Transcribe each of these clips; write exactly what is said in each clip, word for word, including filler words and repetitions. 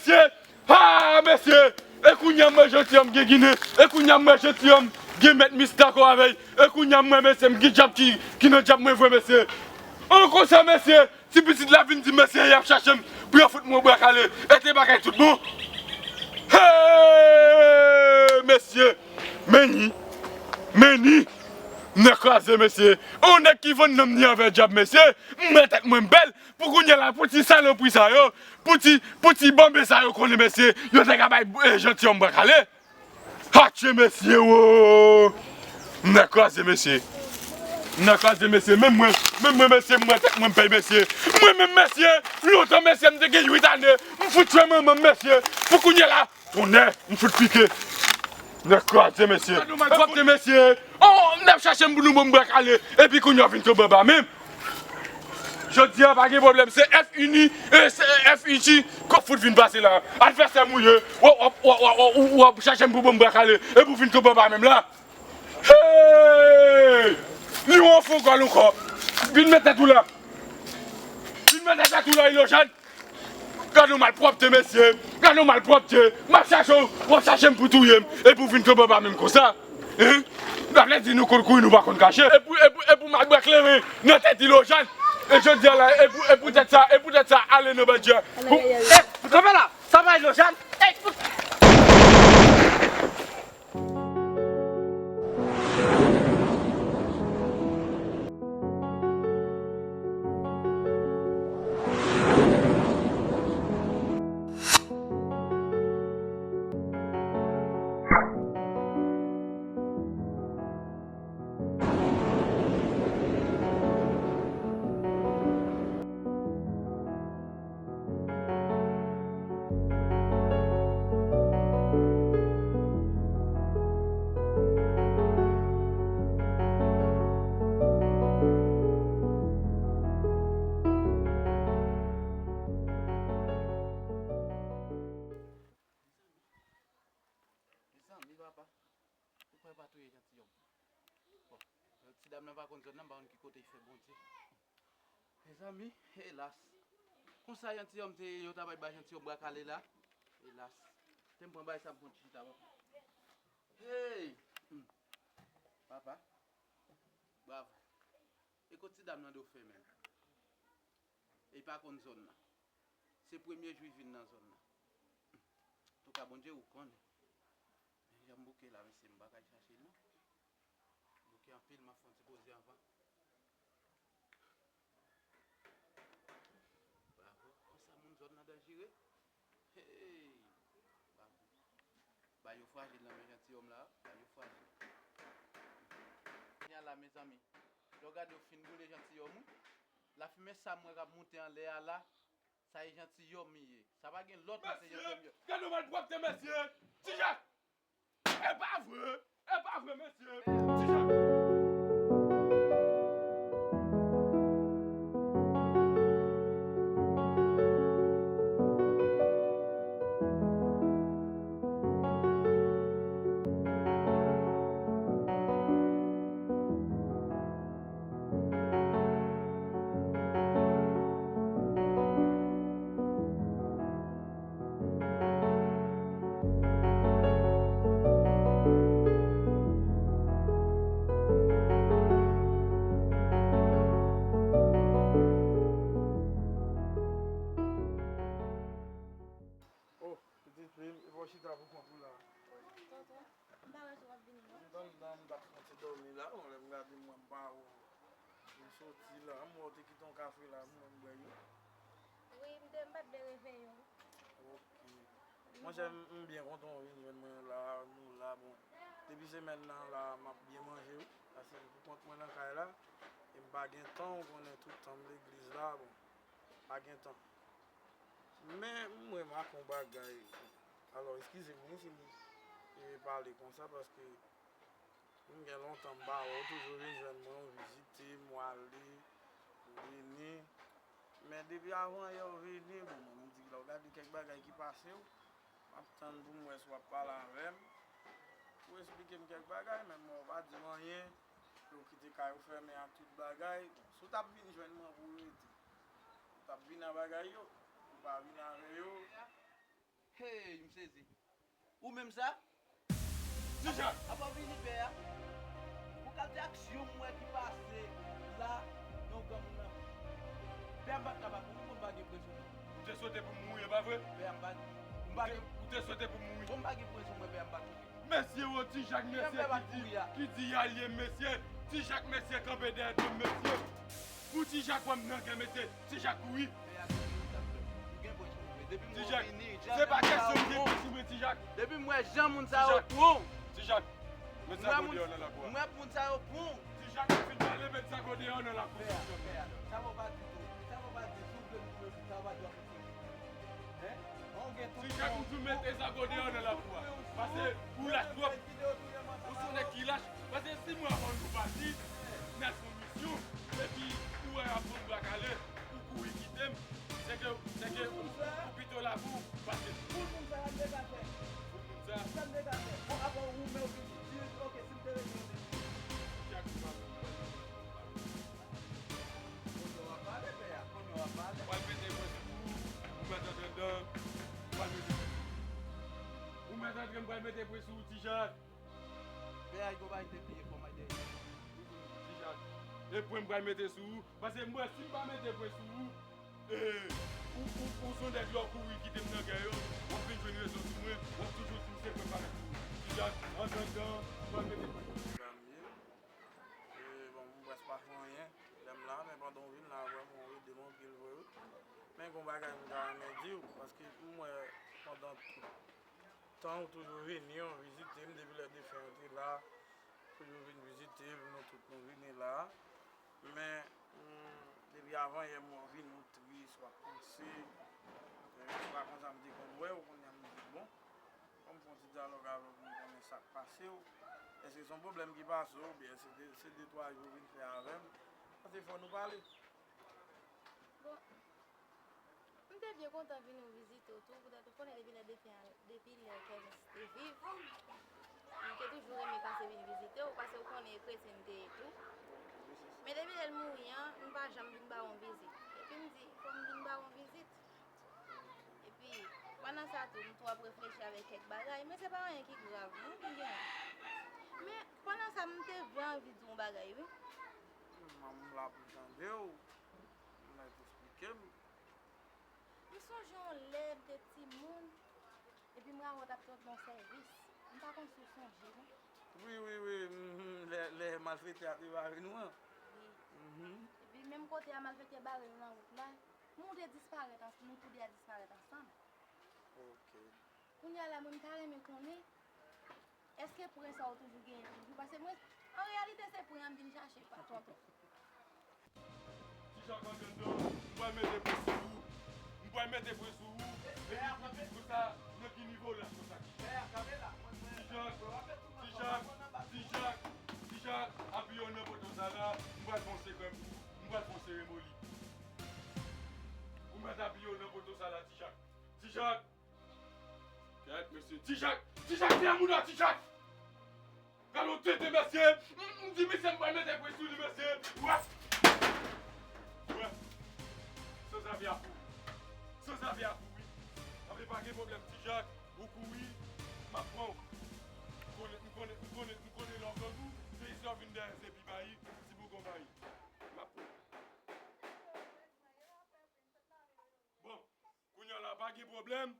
Mesye! Ha, mesye! E kounye a m wè jantiyòm gen ginen. E kounye a m wè jantiyòm gen mèt mistakò avè l. E kounye a m wè, mesye, m gen djab ki, ki nan djab mwen vre, mesye. An konsa, mesye, ti pitit la vin di, mesye, y ap chache m pou yo fout mwen bwa kale. E te bagay tout bon. Hey! Mesye! Meni! Meni! Nèg kraze, mesye. On nèg ki vann nanm ni avè djab, mesye. M wè tèt mwen bèl. Pou kounye a la, pou ti salopri sa yo, pou ti, pou ti banbe sa yo konnen, mesye, yo te ka bay, eh, jantiyòm bwa kale. Atche, mesye, wo! Nèg kraze, mesye. Nèg kraze, mesye. Menm mwen, menm mwen, mesye, m wè tèt mwen pèy, mesye. Mwen menm, mesye, lontan, mesye, m te gen uit ane. M fout tchwe manman m, mesye. Pou kounye a la, tonnè, m fout pike. Nèg kraze, mesye. Gade nou malpwòpte, mesye. Oh, n ap chache m pou nou ban m bwa kale. Epi kounye a w vin tonbe anba men m. Jodi a pa gen pwoblèm, se F ini, e se F I G k ap fout vin pase la. Advèsè m ou ye, w ap, w ap, w ap, w ap, w ap chache m pou ban m bwa kale, epi w vin tonbe anba men m la. Hey! Li yon fo gòl ankò. Vin met tèt ou la. Vin met tèt ou la, Ilojàn. Gade yon malpwòpte, mesye. Gade yon malpwòpte. M ap chache w, w ap chache m pou touye m. Epi w vin tonbe anba men m konsa. Hein? Sa vle di nou konn kouri, nou pa konn kache. E pou, e pou, e pou m al bwè kleren nan tèt Ilojàn. E jodi a la, e pou, e poutèt sa, e poutèt sa, ale nan badja. Pou... Ey, kanpe la! Sa va, Ilojàn? Ey, pou... Mezanmi, papa, ou kwè pa touye jantiyòm? Bon, ti dam nan pa konn zòn nan, m pa konn ki kote l fè Bondye. Mezanmi, elas. Konsa jantiyòm te ye, yo ta pral bay jantiyòm bwa kale la. Elas. Te m pran bagay sa m pran ti chita, papa. Hey! Hmm. Papa. Bravo. E kot ti dam nan do fè menm? E li pa konn zòn nan. Se premye jou li vin nan zòn nan. Antouka, Bondye, ou konnen. Men jan m bouke la, mesye, m pa ka al chache l, non. Bouke anpil, m ap fè yon ti poze anvan. Bravo. Konsa moun zòn nan danjere. Hey! Bravo. Ba yo frajil nan men jantiyòm la. Ba yo frajil. Kounye a la, mezanmi, lè w gade, yo fin boule jantiyòm, wi. Lafimen sa m wè k ap moute anlè a la, sa e jantiyòm li ye. Sa pa gen lòt, men se jantiyòm. Mesye, gade yon malpwòpte, mesye. Ti Jak! E pa vre! E pa vre, mesye! Ti Jak! Oh, pitit fi m, e pa w chita pou kont ou la? Wi, tonton. M pa wè si w ap vini, non. M t anndan, m t ap fè yon ti dòmi la, bon, lè m gade m wè m pa wè w. M soti la, m wè w te kite yon kafe la, m wè m bwè youn. Wi, m te, m pa t byen reveye w. Ok. Monchè, m, m byen kontan w vin jwenn mwen la, nou la, bon. Depi semèn nan la, m ap byen manje, wi. Paske m pou kont mwen nan kay la, e m pa gen tan, ou konnen tout tan m legliz la, bon, pa gen tan. Men, m remake yon bagay. Alò, eskize m, wi, si m, e, pale konsa, paske m gen lontan m pa wè w, toujou vin jwenn mwen, w vizite m, w ale, w vini. Men depi avan yè w vini, bon, mwen, m di, lè w gade kèk bagay ki pase w, m ap tann pou m wè si w ap pale avè m, pou w esplike m kèk bagay, men bon, w pa di m anyen, pou w kite kay ou fèmen ak tout bagay. Bon, si w t ap vin jwenn mwen pou w rete, ou t ap vin ak bagay yo, ou pa vin avè yo. Hey, m sezi. Ou menm sa? Ti Jak! Apa w vini pè a? Pou kalite aksyon m wè ki pase la, non, granmoun nan. Pè a, m pa t ka bat ou, ou konn m pa gen presyon. Ou te swete pou m mouri, e pa vre? Pè a, m pa, m pa gen, ou te swete pou m mouri. Bon, m pa gen presyon, mwen, pè a, m pa t swete. Mesye, o, Ti Jak, mesye ki di, ki di alye m, mesye. Ti Jak, mesye, kanpe dèyè do m, mesye. Pou Ti Jak wè m nan gè, mesye. Ti Jak kouri. Ti Jak, se pa kesyon m gen kont ou, men Ti Jak. Depi m wè jan moun sa yo pran. Ti Jak, met sa go deyò nan lakou a. M wè moun sa yo pran. Ti Jak, m fin pale, met sa go deyò nan lakou a. Sa va pa di tou. Sa va pa di tou. Sa va pa di tou. Ti Jak, m di w mete sa go deyò nan lakou a. Pase ou lach twòp. Ou se yon nèg ki lach. Pase si mwen avan nou pati, n al fè yon misyon, epi ou wè y ap ban m bwa kale, ou kouri kite m, se ke, se ke ou, ou pito la pou ou pase. Pou moun sa, sa m te ka fè? Pou moun sa. Sa m te ka fè? Bon, apa ou menm ou vin di, ok, si m te rete yon nèg. Ti Jak, ou pa konprann. Kote w ap pale, pè a? Kote w ap pale? Pral mete pwen sou ou, ou mèt antre dan, pral mete pwen sou ou. Ou mèt antre, m pral mete pwen sou ou, Ti Jak. Pè a, gon bagay te bliye fò m al dèyè. Ti Jak. E pwen m pral mete sou ou, paske m wè si m pa mete pwen sou ou, e, ou, ou, ou se yon nèg lè w kouri kite m nan gè yo, w ap vin jwenn rezon sou mwen, w ap toujou di m se pwen m pa mete sou ou. Ti Jak, antre dan, m pral mete pwen sou ou. E, bon, m prèske pa fè anyen. Lè m la, men pandan w vin la, vrèman, w ede m anpil vre, wi. Men gon bagay m ta renmen di w, paske m wè pandan tout tan ou toujou vini, w vizite m depi lè defen an te la, toujou vin vizite m, nou tout nou vini la. Men, hmm, depi avan yè m wè w vini, ou tris, w ap panse. E, se pa konsa m te konn wè w, kounye a m di, bon, fò m fè yon ti dyalòg avè w pou m konnen sa k pase w. Èske se yon pwoblèm ki pase w, oubyen se de, se de twa jou w vin fè avè m? Paske fò nou pale. Bon, m te byen kontan vin vizite w tou, poutèt ou konnen depi lè defen an, depi lè Kèvis te viv, m te toujou renmen pase vin vizite w, paske ou konnen kretyen m te ye tou. Men depi lè l mouri an, m pa janm vin ba w yon vizit. Epi m di, fò m vin ba w yon vizit. Epi, pandan sa tou, m tou ap reflechi avèk kèk bagay, men se pa anyen ki grav, non, ki genyen. Men, pandan sa, m te vle anvi di w yon bagay, wi. M, m la pou m tande w. M la pou w esplike m. M sonje yon lè m te timoun, epi m rawo t ap tande yon sèvis. M pa konn si w sonje, non. Wi, wi, wi. Mhm. Lè, lè malfektè a te bare nou an. Wi. Mhm. Epi menm kote a malfektè bare nou nan wout la, nou te disparèt ans-, nou tou de a disparèt ansanm. Ok. Kounye a la, mwen, m ta renmen konnen, èske pwen sa ou toujou genyen toujou? Paske mwen, an reyalite, se pwen an m vin chache, pa tonton. Ti Jak, antre anndan, m pral mete pwen sou ou. M pral mete pwen sou ou. Epi pou, pou sa, nan ki nivo w lach konsa, Ti Jak? Ti Jak, Ti Jak, Ti Jak, Ti Jak, apiye w nan poto sa la, m pral fè yon sekrè pou ou. M pral fè yon seremoni. Ou mèt apiye w nan poto sa la, Ti Jak. Ti Jak! Kèt, mesye. Ti Jak! Ti Jak, se moun nan, Ti Jak! Gade yon tenten, mesye! M, m di misye m pral mete pwen sou li, mesye! Wè! Wè! Sanzave a kouri. Sanzave a kouri. Anben, pa gen pwoblèm, Ti Jak. Ou kouri, m ap pran w. M konnen, m konnen, m konnen, m konnen lè w gang ou, se isi w vin dèyè, se pi bayi, ti bougon bayi. M ap pran w. Bon, kounye a la, pa gen pwoblèm.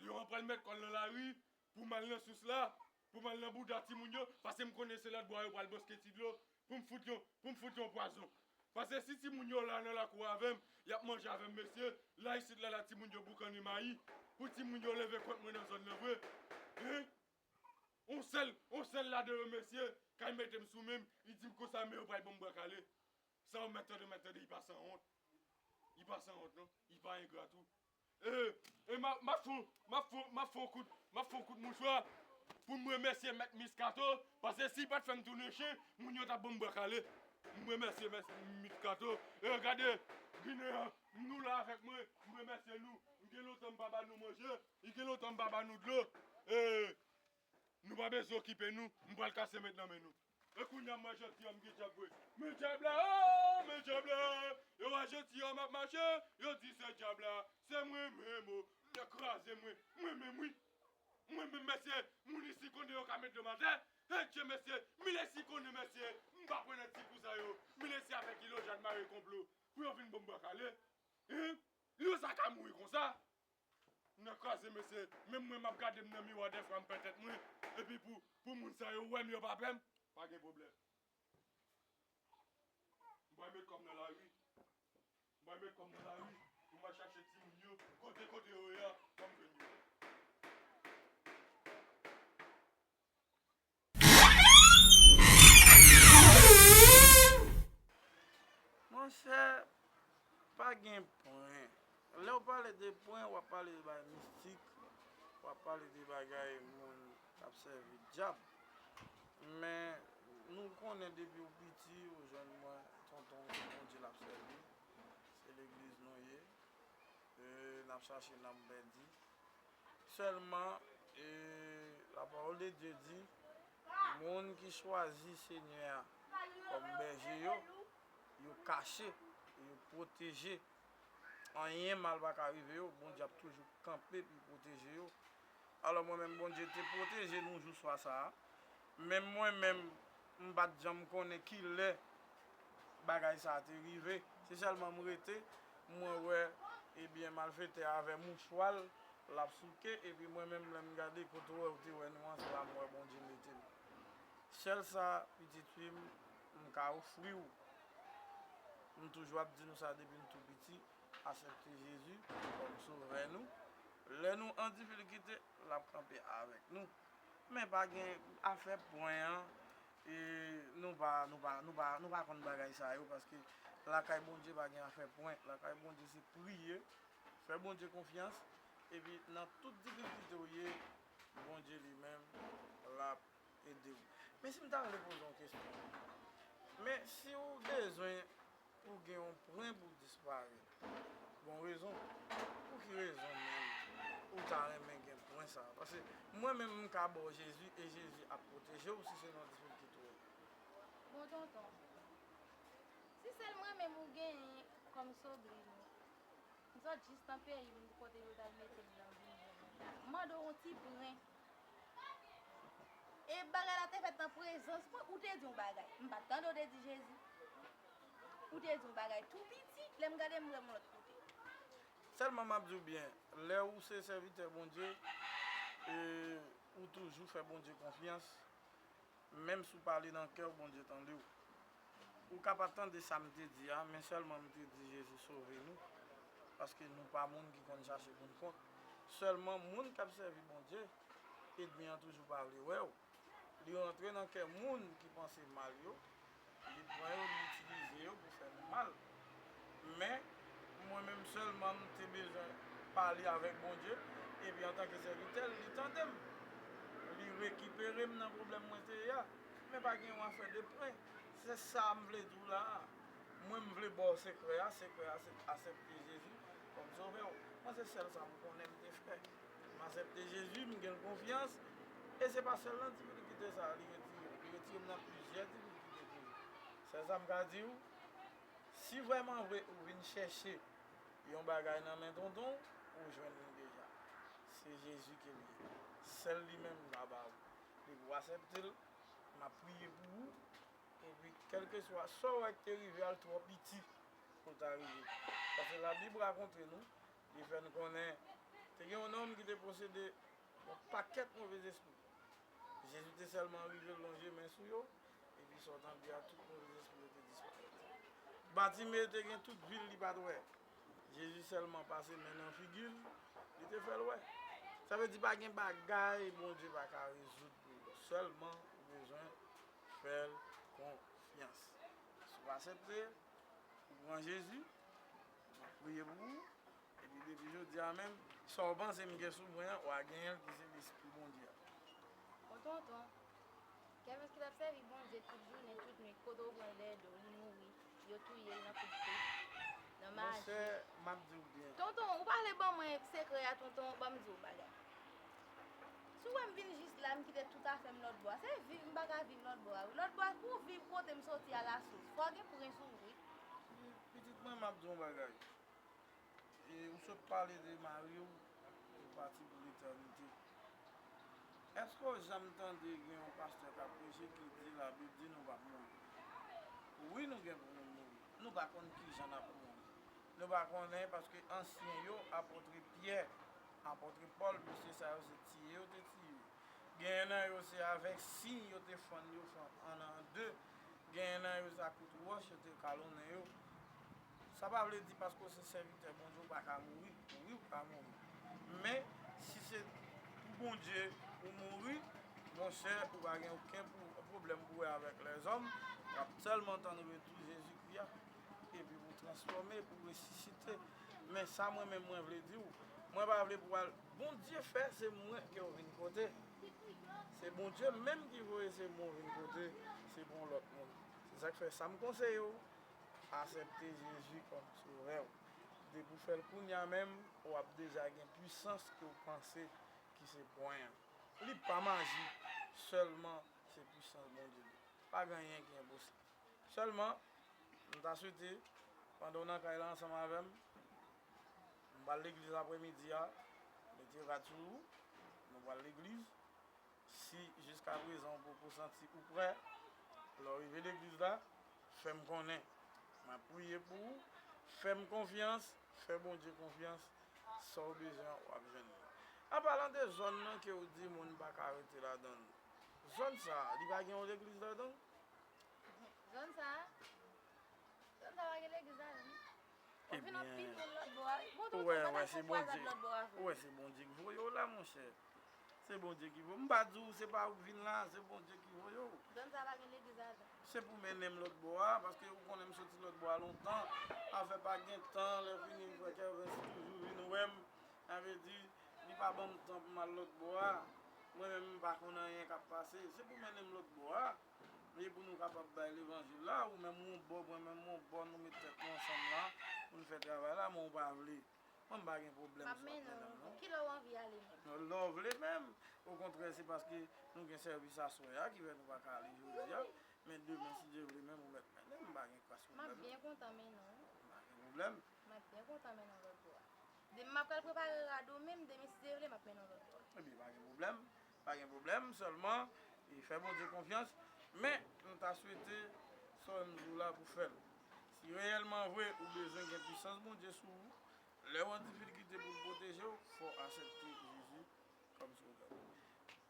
Lyon an pral met kò l nan lari pou m al nan sous la, pou m al nan bouda timoun yo, paske m konnen se lòt bò a yo pral bòske ti dlo, pou m fout yon, pou m fout yon pwazon. Paske si timoun yo la nan lakou avè m, y ap manje avè m, mesye, la isit la, la timoun yo boukannen mayi, pou timoun yo leve kont mwen nan zòn nan vre. Hein? On sèl, on sèl ladan yo, mesye, kay mete m sou men m, li di m konsa, men yo pral ban m bwa kale. Sa w mèt tande, mèt tande, li pa sanwont. Li pa sanwont, non. Li pa engra tou. E, e, m a, m ap fè, m ap fè, m ap fè yon kout, m ap fè yon kout mouchwa pou m remèsye mèt Miskato, paske si l pa t fè m tounen chen, moun yo t ap ban m bwa kale. M remèsye mèt Miskato. E, gade, Ginen an, nou la avèk mwen, m remèsye nou. M gen lontan m pa ba nou manje, m gen lontan m pa ba nou dlo. E, nou pa bezwen okipe nou, m pral kase mèt nan men nou. E kounye a m wè jantiyòm gen dyab vre. Men dyab la, oh, men dyab la. Yo wè jantiyòm ap mache, yo di se dyab la. Se mwen menm, oh. Nèg kraze mwen, mwen menm wi. Mwen menm, mesye, moun isi konnen yo ka met dlo m atè. Hey, Dye, mesye, mil isi konnen, mesye, m pa pran nan ti kou sa yo. Mil isi avèk Ilojad mare konplo pou yo vin ban m bwa kale. Hein? Yo sa ka mouri konsa? Nèg kraze, mesye, menm mwen m ap gade m nan miwa dèfwa m pè tèt mwen. Epi pou, pou moun sa yo wè m, yo pa pè m, pa gen pwoblèm. M pral met kò m nan lari. M pral met kò m nan lari pou m al chache timoun yo. Kote, kote yo ye a, ban m jwenn yo. Monchè, pa gen pwen. Lè w pale de pwen, w ap pale de bagay mistik, w ap pale de bagay moun k ap sèvi dyab. Men, nou konnen depi w piti, ou jwenn mwen, tonton, se Bondye l ap sèvi. Se legliz nou ye. E, n ap chache nanm pèdi. Sèlman, e, la parole de Dieu di, moun ki chwazi Senyè a kòm bèje yo, yo kache, yo pwoteje. Anyen mal pa ka rive yo, Bondye ap toujou kanpe pou l pwoteje yo. Alò, mwen menm, Bondye te pwoteje nou jou swa sa a. Men mwen menm, m pa t janm konnen kilè bagay sa a te rive. Se sèlman m rete, mwen wè, ebyen, malfetè a avè mouchwa l, l ap souke, epi mwen menm, lè m gade kote w wè, ou te wè nou an, se la m wè Bondye mete m. Sèl sa, pitit fi m, m ka ofri w. M toujou ap di nou sa depi n tou piti, aksepte Jezi kòm sovè nou. Lè nou an difikilte, l ap kanpe avèk nou. Men pa gen afè pwen an, e nou pa, nou pa, nou pa, nou pa konn bagay sa yo, paske lakay Bondye pa gen afè pwen. Lakay Bondye se priye, fè Bondye konfyans, epi nan tout difikilte w ye, Bondye li menm, l ap ede w. Men si m ta vle poze yon kesyon, men si w bezwen pou gen yon pwen pou w disparèt, gon rezon. Pou ki rezon menm ou ta renmen gen pwen sa a? Paske mwen menm, m ka ba w Jezi e Jezi ap pwoteje w si se nan difikilte w ye. Bon, tonton, si sèl mwen menm ou genyen kòm sovè nou, m sot jis nan peyi m kote yo t al mete m nan vin jwenn ou la. M mande w yon ti pwen. E bagay la te fèt nan prezans mwen, ou te di yon bagay. M pa t tande w te di Jezi. Ou te di yon bagay tou piti, lè m gade m wè m lòt kote. Sèlman m ap di w byen, lè ou se sèvitè Bondye, e ou toujou fè Bondye konfyans, menm si w pale nan kè w, Bondye tande w. Ou ka pa t tande sa m te di a, men sèlman m te di Jezi sove nou, paske nou pa moun ki konn chache pou n kont. Sèlman moun k ap sèvi Bondye, ènmi an toujou pa vle wè w. Li rantre nan kè moun ki panse mal yo, li pran yo, li itilize yo pou fè nou mal. Men, mwen menm sèlman, m te bezwen pale avèk Bondye, epi antanke sèvitè l, li tande m. Li rekipere m nan pwoblèm mwen te ye a. Men pa gen yon afè de pwen. Se sa m vle di w la a. Mwen, m vle ba w sekrè a. Sekrè a, se aksepte Jezi kòm sovè w. Mwen, se sèl sa m konnen m te fè. M aksepte Jezi, m gen l konfyans. E se pa sèl nan difikilte sa a li retire m. Li retire m nan plizyè difikilte toujou. Sèl sa m ka di w, si vrèman vre ou vin chèche yon bagay nan men tonton, ou jwenn li deja. Se Jezi ke l ye. Sèl li menm m ka ba ou. Depi w aksepte l, m ap priye pou ou. Epi, kèlkeswa sa w wè ki te rive a, l twò piti pou l ta rive. Paske Labib rakonte nou, li fè n konnen, te gen yon nonm ki te posede yon pakèt move zespri. Jezi te sèlman rive lonje men sou yo, epi sa w tande a, tout move zespri yo te disparèt. Batime te gen tout vi l, li pa t wè. Jezi sèlman pase men nan figi l, li te fè l wè. Sa vle di pa gen bagay Bondye pa ka rezoud pou ou. Sèlman ou bezwen fè l konfyans. Si w aksepte, ou pran Jezi, m ap priye pou ou, epi depi jodi a menm, sa w panse m gen sou mwen an, w a genyen l ki se Lespri Bondye a. Bon, tonton, Kèmès ki t ap sèvi Bondye tout jounen, tout nuit, kote w pran lèd ou, li mouri, yo touye l nan kout pye, nan maji. Monchè, m ap di w byen. Tonton, ou pale ban mwen sekrè a, tonton, ban m di w bagay. Si Ou wè m vin jis la, m kite tout afè m lòt bò a. Se viv, m pa ka viv lòt bò a wi. Lòt bò a, pou w viv kote m soti a, Lasous, fò w gen prens ou wi. Pitit mwen, m ap di w yon bagay. E ou sot pale de mari w, ou pati pou letènite. Èske w janm tande gen yon pastè k ap preche ki di Labib di nou p ap mouri? Wi, nou gen pou nou mouri. Nou pa konn ki jan n ap mouri. Nou pa konnen paske ansyen yo, apot Pyè, apot Pòl, mesye sa yo se tiye yo te tiye yo. Genyen nan yo se avèk siy yo te fann yo, fann an an de. Genyen nan yo se ak kout wòch yo te kalonnen yo. Sa pa vle di paske w se sèvitè Bondye ou pa ka mouri. Wi, ou ka mouri. Men, si se pou Bondye ou mouri, monchè, ou pa gen okenn pou- pwoblèm pou wè avèk lèzòm. W ap sèlman tann retou Jezikri a. Epi pou transfòme, pou resisite. Men sa mwen menm mwen vle di w, mwen pa vle pou w al. Bondye fè se mwen ke w vin kote. Se Bondye menm ki voye se mwen w vin kote, se pa yon lòt moun. Se sa k fè sa m konseye w, aksepte Jezi kòm sovè w. Depi w fè l kounye a menm, w ap deja gen pwisans ke w panse ki se pwen an. Li pa maji, sèlman se pwisans Bondye li. Pa gen anyen ki enposib. Sèlman, m ta swete, pandan w nan kay la ansanm avè m, m pral legliz apremidi a, mete rad sou ou, nou pral legliz. Si jiskaprezan ou poko santi ou prè, lè w rive legliz la, fè m konnen. M ap priye pou ou, fè m konfyans, fè Bondye konfyans, sa w bezwen w ap jwenn li. An palan de zòn nan ke w di moun pa ka rete ladan l, zòn sa a, li pa gen yon legliz ladan l? Zòn sa a? Zòn sa a pa gen legliz ladan l. W ap jwenn anpil moun lòt bò a. Bon, ou wè, ou wè, se Bondye. Ou wè, se Bondye ki voye w la, monchè. Se Bondye ki voye. M pa di w se pa ou k vin la, se Bondye ki voye w. Zòn sa a pa gen legliz ladan l. Se pou mennen m lòt bò a, paske ou konnen m soti lòt bò a lontan. Afè pa gen tan, lè fini, frè Kervens toujou vin wè m. Sa vle di, li pa ban m tan pou m al lòt bò a. Mwen menm, m pa konn anyen k ap pase. Se pou mennen m lòt bò a. E pou nou kapab bay levanjil la, ou menm ou yon bò, mwen menm yon bò, nou met tèt nou ansanm la, pou n fè travay la, men ou pa vle. Mwen, m pa gen pwoblèm si w ap mennen m, non. Ki lè w anvi ale menm? Non, lè w vle menm. Okontrè, se paske nou gen sèvis aswè a ki fè nou pa ka ale jodi a. Men demen, si Dye vle menm, ou mèt mennen m, m pa gen kras pwoblèm. M ap byen kontan mennen w. M pa gen pwoblèm. M ap byen kontan mennen w lòt bò a. Demen m ap pral prepare rad ou menm, demen si Dye vle, m ap mennen w lòt bò. Ebyen, pa gen pwoblèm, pa gen pwoblèm, sèlman, e fè Bondye konfyans. Men, m ta swete sa w di w la pou fè l. Si reyèlman vre ou bezwen gen pwisans Bondye sou ou, lè w an difikilte pou l pwoteje w, fò w aksepte Jezi kòm sovè w.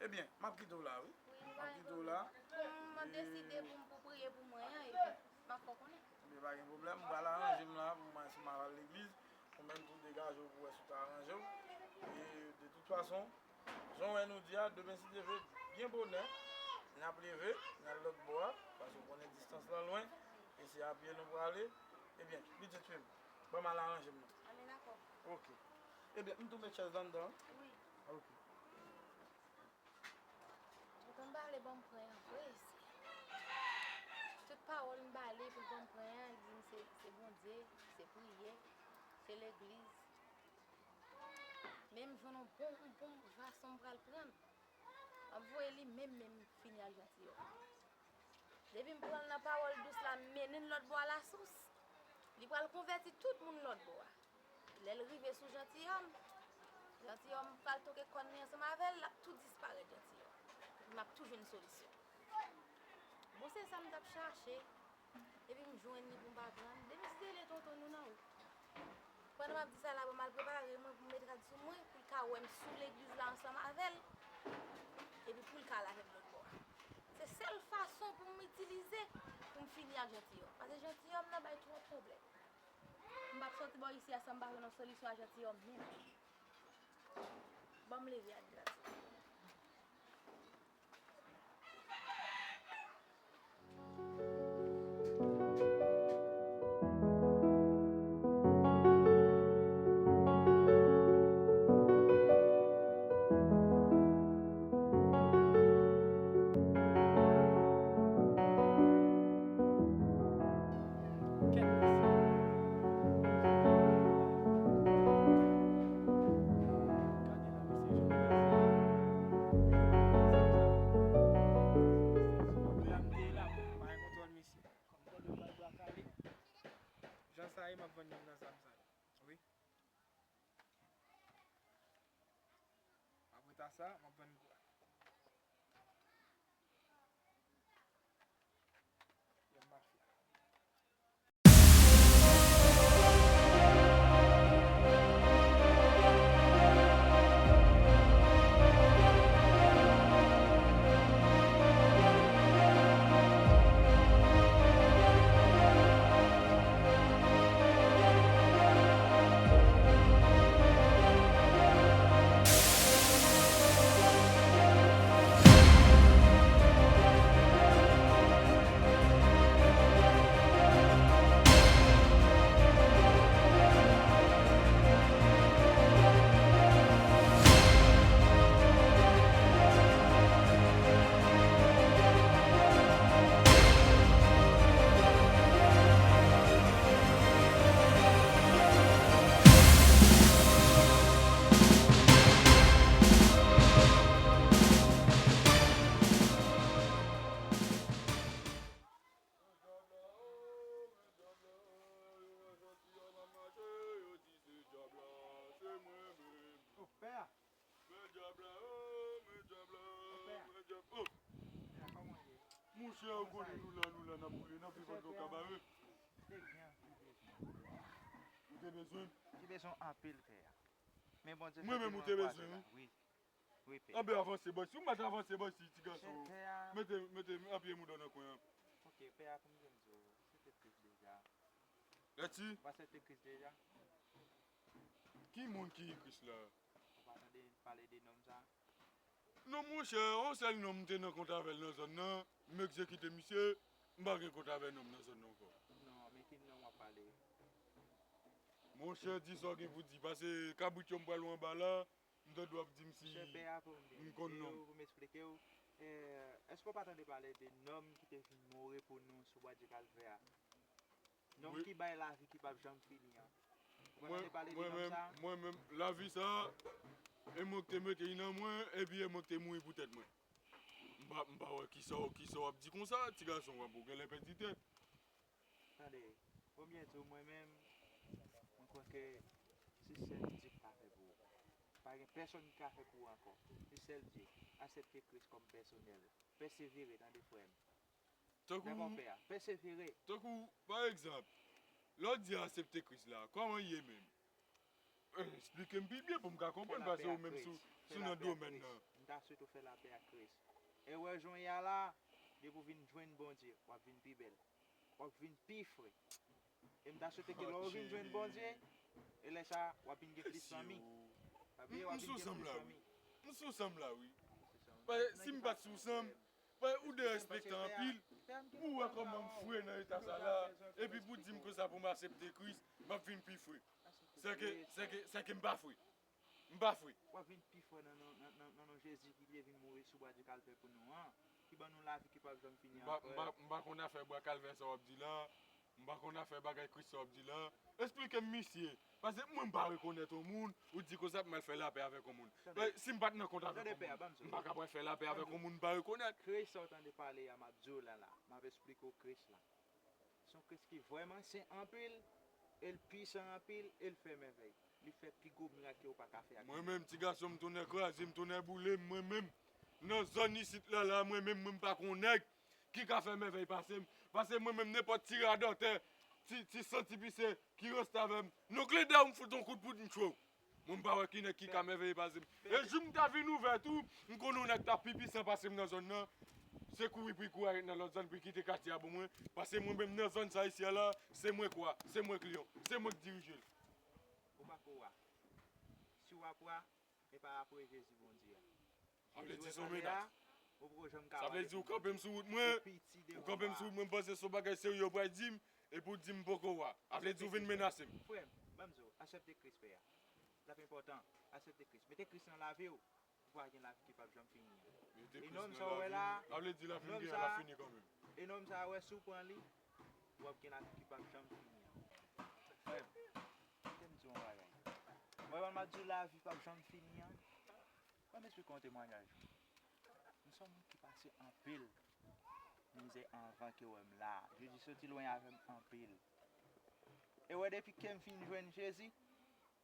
Ebyen, m ap kite w la, wi. M ap kite w la. Pou m deside pou m, pou priye pou mwen an, epi m ap fè w konnen. Ebyen, pa gen pwoblèm, m pral aranje m la pou m, si m al legliz, ou menm tou degaje w pou wè si w ta aranje w. E, de tout fason, jan w wè nou di a, demen si Dye vle, byen bonè, n ap leve, n al lòt bò a, paske w konnen distans lan lwen, e se a pye nou prale. Ebyen, pitit fi m, ban m al aranje m nan. Anben, dakò. Oke. Ebyen, m tou met chèz la anndan. Wi. Oke. Ou konn ba ale ban m pran an vre isi. Tout pawòl m ba ale pou l ban m pran an, li di m se, se Bondye, se priyè, se legliz. Men m jwenn yon bon, yon bon gason m pral pran. M ap voye li menm, menm fini ak Jantiyòm. Depi m pran l nan pawòl dous la, m mennen l lòt bò a lasous, li pral konvèti tout moun lòt bò a. Lè l rive sou Jantiyòm, Jantiyòm pral toke kòn li ansanm avè l, l ap tou disparèt Jantiyòm. Epi m ap tou jwenn solisyon. Bon, se sa m t ap chache. Epi m jwenn li pou m pa pran l. Depi si se le tonton nou nan wout. Pandan m ap di sa la, bon, m al prepare mwen pou m met rad sou mwen, pou l ka wè m sou legliz la ansanm avè l, epi pou l ka al avè m lòt bò a. Se sèl fason pou m itilize pou m fini ak Jantiyòm. Paske Jantiyòm nan bay twòp pwoblèm. M p ap soti bò isi a san m pa jwenn yon solisyon a Jantiyòm menm. Ban m leve ak gras. Sa, m ap vann gwa. Yè mafya. Oh, pè a. Men djab la, oh, men djab la, men djab, oh. Monchè, ou konnen nou la, nou la, n ap boule, n ap viv anndan yon kabare. Ou te bezwen? Ou te bezwen m? Te bezwen anpil, pè a. Men Bondye fè ke nou ankwazè la. Mwen menm ou te bezwen, wi. Wi, pè. Anben avanse, bòy. Si w pa t avanse, bòy, si ti gason. Mete, mete apye mouda w nan kwen an. Ok, pè a, pou m di w, se te triste deja. Lèti? Ou aksepte Kris deja? Ki moun ki Kris la? Ou pa tande pale de nonm sa? Non, monchè, yon sèl nonm m te nan kont avè l nan zòn nan, m egzekite misye, m pa gen kont avè nonm nan zòn nan ankò. Non, men ki nonm w ap pale? Monchè, di sa w gen pou di, paske kabrit yo m pral wè anba la, m tande w ap di m si m konn nonm. Pou m eksplike w, eh, èske w pa tande pale de nonm ki te vin mouri pou nou sou bwa di Kalvè a? Nonm ki bay lavi ki p ap janm fini an. Ou pa tande pale de nonm sa? Mwen menm, lavi sa, e mwen ki te mete li nan mwen, epi e mwen ki te mouri pou tèt mwen. M pa, m pa wè kisa, kisa w ap di konsa, ti gason, w ap, ou genlè pèdi tèt. Tande, premye tou, mwen menm, mwen kwè ke se sèl Dye ki ka fè pou ou. Pa gen pèsonn ki ka fè pou ou ankò. Se sèl Dye. Aksepte Kris kòm pèsonèl. Pèsevere, tande, frè m. Tankou, tankou, pa egzanp, lè w di aksepte Kris la, kòman l ye menm? Eh, eksplike m pi byen pou m ka konprann, paske ou menm si w nan domèn nan. M ta swete w fè lapè ak Kris. E w wè jan w ye a la, depi w vin jwenn Bondye, w ap vin pi bèl. W ap vin pi fre. E m ta swete ke lè w vin jwenn Bondye, e lè sa, w ap vin gen plis fanmi. W ap vin gen plis fanmi. M sou sanm la, wi. Paske si m pa t sou sanm, ou derespektan anpil. Pou w wè kòman m fre nan eta sa la, epi pou di m konsa pou m aksepte Kris, m ap vin pi fre. Sèke, sèke, sèke m pa fre. M pa fre. W ap vin pi fre nan, nan, nan, nan, nan non Jezi ki te vin mouri sou bwa di Kalvè pou nou an, ki ban nou lavi ki p ap janm fini an, frè. M pa, m pa, m pa konn afè bwa Kalvè sa w ap di la. M pa konn afè bagay Kris sa w ap di la. Eksplike m, misye. Paske mwen, m pa rekonèt yon moun, ou di konsa pou m al fè lapè avèk yon moun. Si m pa t nan kont avèk yon moun, m pa ka pral fè lapè avèk yon moun m pa rekonèt. Kris sa w tande pale a, m ap di w la la. M ap eksplike w Kris la. Se yon Kris ki vrèman sen anpil, e l pwisan anpil, e l fè mèvèy. Li fè pi gwo mirak ke w pa ka fè ak moun. Mwen menm, ti gason, m tounen kraze, m tounen boule m, mwen menm. Nan zòn isit la, la, mwen menm, mwen m pa konn nèg ki ka fè mèvèy pase m. Pase mwen menm, nenpòt ti radòtè, ti, ti santi pise ki ranse avè m, non, kle dèyè w, m fout yon kout poud, m tchwe w. Mwen, m pa wè ki nèg ki ka mèvèy pase m. E jou m ta vin ouvè tou, m konnen yon nèg t ap pi pwisan pase m nan zòn nan. Se kouri pou l kouri al nan lòt zòn pou l kite katye a pou mwen. Pase mwen menm nan zòn sa isi a la, se mwen k wa, se mwen k lyon, se mwen k dirije l. Ou pa ko wa. Si w ap wa, e pa apre Jezi Bondye a. Sa vle di se yon menas. Sa vle di ou kanpe m sou wout mwen, ou kanpe m sou wout mwen, m panse se yon bagay serye ou pral di m, epi w di m poko wa. Sa vle di ou vin menase m. Frè m, ban m di w, aksepte Kris, frè a. L ap enpòtan, aksepte Kris. Mete Kris nan lavi w, ou va gen lavi ki p ap janm fini an. E nonm sa w wè la, sa vle di lavi m gen an ap fini kanmenm. E nonm sa a wè si w pran li, w ap gen lavi ki p ap janm fini an. Frè m, kite m di w yon bagay. Ou wè m ap di w lavi p ap janm fini an? Ban m eksplike w yon temwayaj. M se yon moun ki pase anpil mizè anvan ke w wè m la. Jezi soti lwen avè m anpil. E w wè depi ke m fin jwenn Jezi,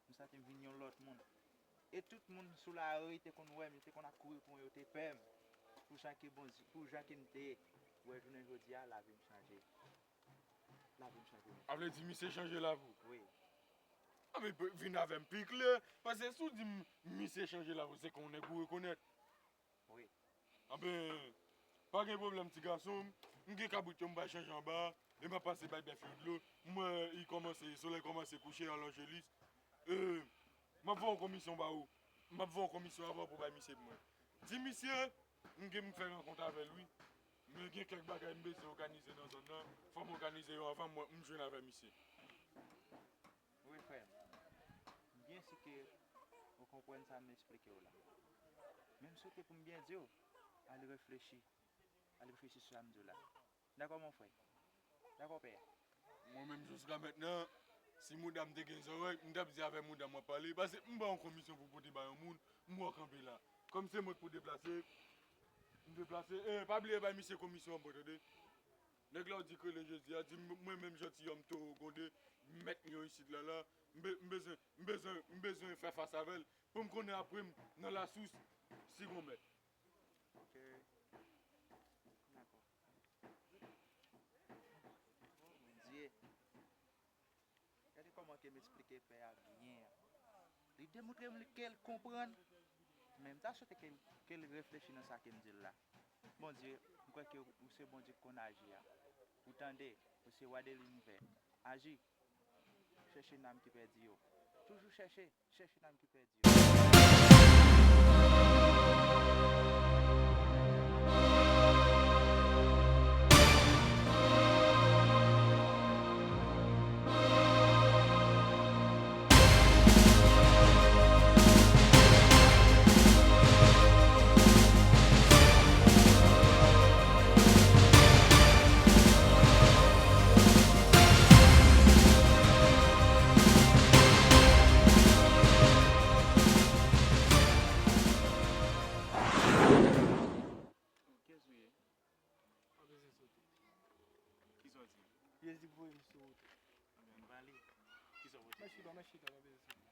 m santi m vin yon lòt moun. E tout moun sou lari te konn wè m, yo te konn ap kouri pou mwen, yo te pè m. Pou jan ke Bondye, pou jan ke m te ye, wè jounen jodi a, lavi m chanje. Lavi m chanje, mesye. A vle di misye chanje lavi w? Wi. A, men pe-, vin avè m pi klè, paske si w di m misye chanje lavi w, se ke w nèg ou rekonèt. Wi. Anben, pa gen pwoblèm, ti gason m. M gen kabrit yo m pral chanje anba a, e m ap pase bay bèf yo dlo. M wè li kòmanse, solèy kòmanse kouche a Lanjelis. E, m ap voye yon komisyon ba ou. M ap voye yon komisyon avan pou bay misye pou mwen. Di misye, m gen m fè rankont avè l, wi. Men gen kèk bagay m bezwen òganize nan zòn nan. Fò m òganize yo anvan m, m jwenn avè misye. Wi, frè m. M byen si ke ou konprann sa m esplike w la. Men m swete pou m byen di w, al reflechi. Al reflechi sou sa m di w la. Dakò, mon frè? Dakò, pè? Mwen menm, jiska mentnan, si mouda m te gen zòrèy, m t ap di avè mouda m w ap pale. Paske m ba w yon komisyon pou pote ba yon moun, m wè w kanpe la. Kòm se mwen k pou deplase, m deplase. E, pa bliye bay misye komisyon an, bon, tande. Nèg la w di k rele jodi a, di m, mwen menm, jantiyòm towo gwonde, m mèt mwen isit la, la. M be-, m bezwen, m bezwen, m bezwen fè fas avè l pou m konnen apre m nan lasous si gon mèt. Ok. Dakò. Oh, Bondye. Gade kòman ke m esplike pè a byen an. Li demontre m ke l konprann, men m ta swete ke, ke l reflechi nan sa ke m di l la. Bondye, m kwè ke ou se Bondye k konn aji a. Ou tande, ou se wa de linivè. Aji, chèche nanm ki pèdi yo. Toujou chèche, chèche nanm ki pèdi yo. Kiyès ou ye? Pa bezwen sote. Kisa w di? Jezi voye m sou wout. Anben, ann pale. Kisa w pote? Mwen chita, mwen chita, pa bezwen sote.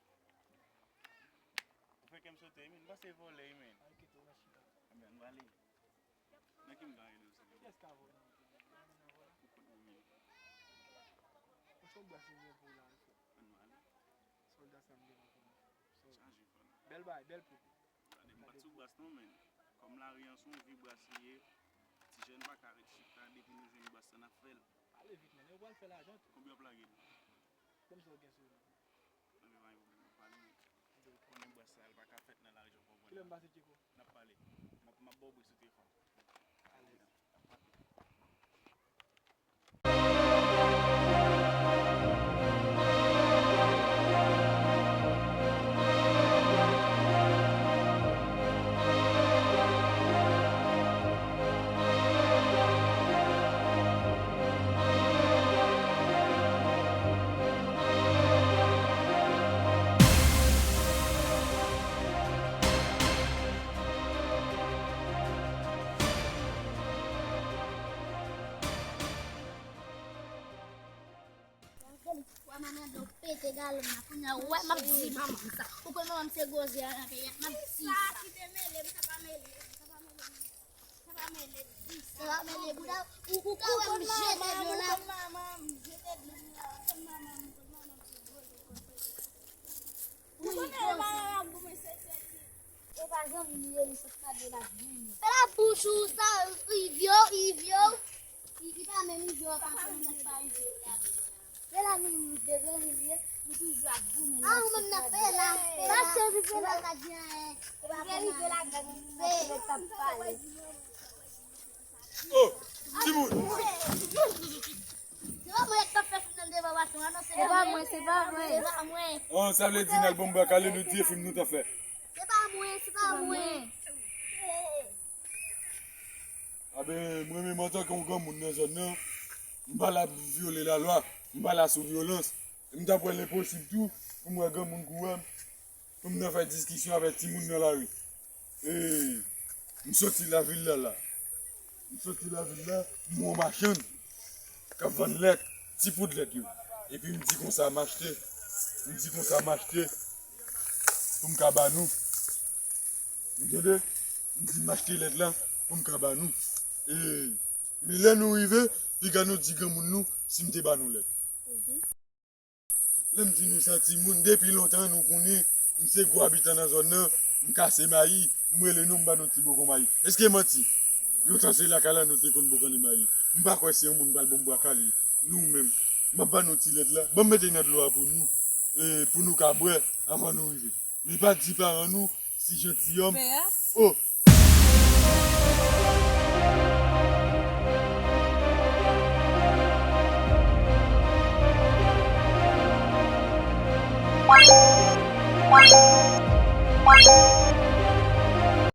Ou fè kè m sote, wi, men. M panse vòlè, wi, men. Al kite w, mwen chita. Anben, ann pale. Nan ki m ka ede w, sèlman? Kiyès ka voye nan wout la? Ou pa nan vòlè? Ou pot ou, men. Ou se yon bras m gen pou w la, wi, frè. Ann pale. Sòlda sa m gen la pou nou. Chaje, frè. Bèl bagay, bèl pwoup. Gade, m pa t sou bras non, men. Kòm lari an se yon vye bras li ye, ti jèn pa ka ret chita, depi nou jwenn bras la, n ap fè l. Pale vit, men, yo pral fè lajan tou. Konbyen w ap lage l? Konbyen sa w gen sou ou? Anben, pa gen pwoblèm, n ap pale, men. Ou konnen bras la, l pa ka fèt nan lari, jan w konprann la. Kilè m pase Tcheko? N ap pale. M ap, m ap ba w bri sou telefòn. Alèz. Wè manman dòk pete galon nan kounye a, wè m ap di manman sa. Ou konn manman m se gwo zye a nan peyi a, m ap di sa. Sa ki te mele m, sa pa mele m, sa pa mele m. Sa pa mele m, di sa. Sa pa mele bouda, ou, ou ka wè m jete dlo la. Ou konn manman m, jete dlo m la, ou konn manman m, ou konn manman m se gwo zye, gwo zye. Ou konnen manman m ap goumen se sèl li. E pa zanmi li ye, li sot gade l ap goumen. Fè la bouch ou sa, Ivyo, Ivyo. Li, li pa menm Ivyo a, pa konn sa k pa Ivyo la. Fè la nou, nou devan li ye, li toujou ap goumen. Ah, ou menm nan fè la. Fè la. Fè la ka di anyen. Fè la, fè la. Fè la. Oh, timoun! Se pa mwen k t ap fè fim nan devan patwon an, non, se pa mwen, se pa mwen. Se pa mwen. Oh, sa vle di n al ban m bwa kale, nou di e fim nou t ap fè. Se pa mwen, se pa mwen. Anben, mwen menm antanke yon granmoun nan zòn nan, m pa la pou vyole lalwa, m pa la sou vyolans. M t ap wè l enposib tou pou m wè granmoun k wè m, pou m nan fè diskisyon avèk timoun nan lari. E, m soti lavil la la. M soti lavil la, m wè yon machann k ap vann lèt, ti poud lèt yo. Epi m di konsa, m achte. M di konsa, m achte. pou m ka ba nou. Ou tande? M di m achte lèt la pou m ka ba nou. E, men lè nou rive, piga nou di granmoun nou si m te ba nou lèt. Lè m di nou sa timoun, depi lontan nou konnen, m se gwo abitan nan zòn nan, m kase mayi, m rele nou, m ba nou ti bogon mayi. Èske manti? Lontan se lakay la nou te konn bokanle mayi. M pa kwè se yon moun pral ban m bwa kale. Nou menm, m ap ba nou ti lèt la. Ban m mete nan dlo a pou nou, e, pou nou ka bwè anvan nou rive. Men pa di paran nou si jantiyòm. Oh!